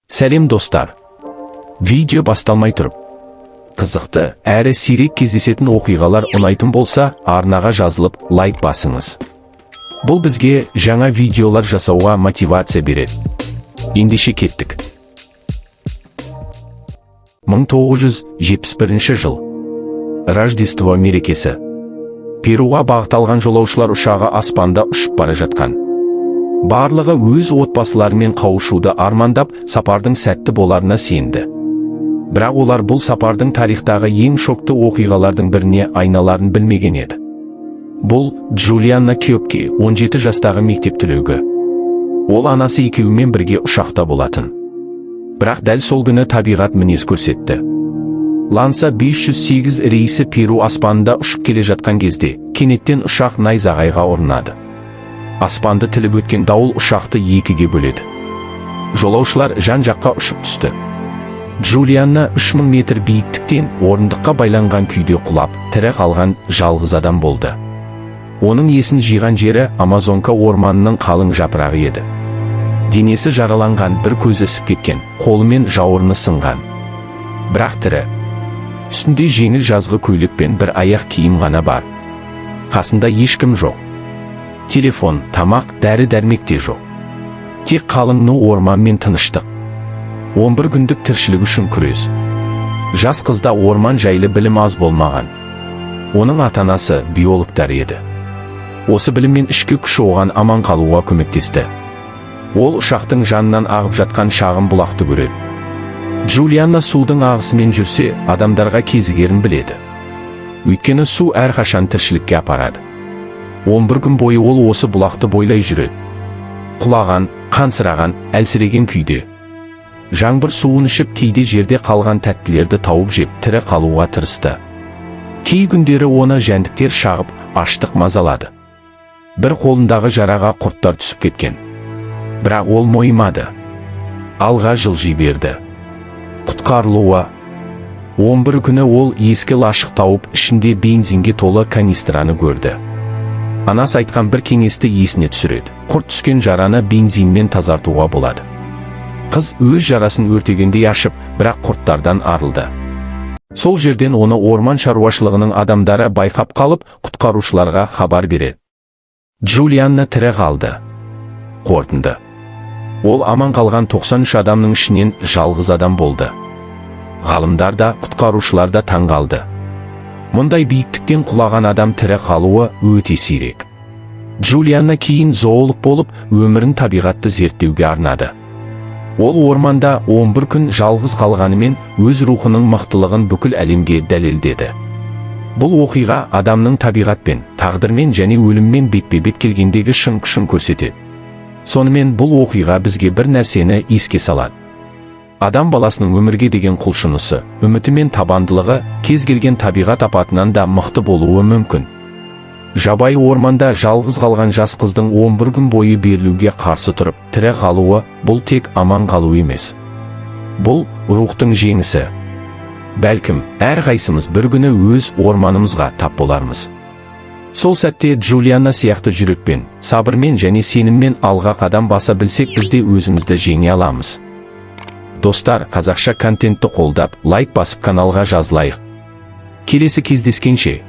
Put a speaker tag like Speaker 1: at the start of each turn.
Speaker 1: Сәлем, достар! Видео басталмай тұрып, қызықты әрі сирек кездесетін оқиғалар ұнайтын болса, арнаға жазылып, лайк басыңыз. Бұл бізге жаңа видеолар жасауға мотивация береді. Ендеше кеттік. 1971 жыл. Рождество мерекесі. Перуға бағыт алған жолаушылар ұшағы аспанда ұшып бара жатқан. Барлығы өз отбасыларымен қауышуды армандап, сапардың сәтті боларына сенді. Бірақ олар бұл сапардың тарихтағы ең шокты оқиғалардың біріне айналарын білмеген еді. Бұл Джулианна Кёпке, 17 жастағы мектеп түлегі. Ол анасы екеуімен бірге ұшақта болатын. Бірақ дәл сол күні табиғат мінез көрсетті. Ланса 508 рейсі Перу аспанында ұшып келе жатқан кезде кенеттен ұшақ найзағайға ұрынады. Аспанды тіліп өткен дауыл ұшақты екіге бөледі. Жолаушылар жан-жаққа ұшып түсті. Джулианна 3000 метр биіктіктен орындыққа байланған күйде құлап, тірі қалған жалғыз адам болды. Оның есін жиған жері Амазонка орманының қалың жапырағы еді. Денесі жараланған, бір көзі ісіп кеткен, қолы мен жауырыны сынған. Бірақ тірі. Үстінде жеңіл жазғы көйлек пен бір аяқ киім ғана бар. Қасында ешкім жоқ. Телефон, тамақ, дәрі-дәрмек те жоқ. Тек қалың ну орман мен тыныштық. 11 күндік тіршілік үшін күрес. Жас қызда орман жайлы білім аз болмаған. Оның ата-анасы биологтар еді. Осы білім мен ішкі күші оған аман қалуға көмектесті. Ол ұшақтың жанынан ағып жатқан шағын бұлақты көреді. Джулианна судың ағысымен жүрсе, адамдарға кезігерін біледі. Өйткені су әрқашан тіршілікке апарады. 11 күн бойы ол осы бұлақты бойлай жүреді. Құлаған, қансыраған, әлсіреген күйде. Жаңбыр суын ішіп, кейде жерде қалған тәттілерді тауып жеп, тірі қалуға тырысты. Кей күндері оны жәндіктер шағып, аштық мазалады. Бір қолындағы жараға құрттар түсіп кеткен. Бірақ ол мойымады. Алға жылжи берді. Құтқарылуы. 11 күні ол ескі лашық тауып, ішінде бензинге толы канистраны көрді. Анасы айтқан бір кеңесті есіне түсіреді. Құрт түскен жараны бензинмен тазартуға болады. Қыз өз жарасын өртегендей ашып, бірақ құрттардан арылды. Сол жерден оны орман шаруашылығының адамдары байқап қалып, құтқарушыларға хабар береді. Джулианна тірі қалды. Қорытынды. Ол аман қалған 93 адамның ішінен жалғыз адам болды. Ғалымдар да, құтқарушылар да таң қалды. Мұндай биіктіктен құлаған адам тірі қалуы өте сирек. Джулианна кейін зоолог болып, өмірін табиғатты зерттеуге арнады. Ол орманда 11 күн жалғыз қалғанымен, өз рухының мықтылығын бүкіл әлемге дәлелдеді. Бұл оқиға адамның табиғатпен, тағдырмен және өліммен бетпе-бет келгендегі шын күшін көрсетеді. Сонымен, бұл оқиға бізге бір нәрсені еске салады. Адам баласының өмірге деген құлшынысы, үміті мен табандылығы кез келген табиғат апатынан да мықты болуы мүмкін. Жабайы орманда жалғыз қалған жас қыздың 11 күн бойы берілуге қарсы тұрып, тірі қалуы – бұл тек аман қалу емес. Бұл рухтың жеңісі. Бәлкім, әрқайсымыз бір күні өз орманымызға тап болармыз. Сол сәтте Джулианна сияқты жүрекпен, сабырмен және сеніммен алға қадам баса білсек, біз де өзімізді жеңе аламыз. Достар, қазақша контентті қолдап, лайк басып, каналға жазылайық. Келесі кездескенше!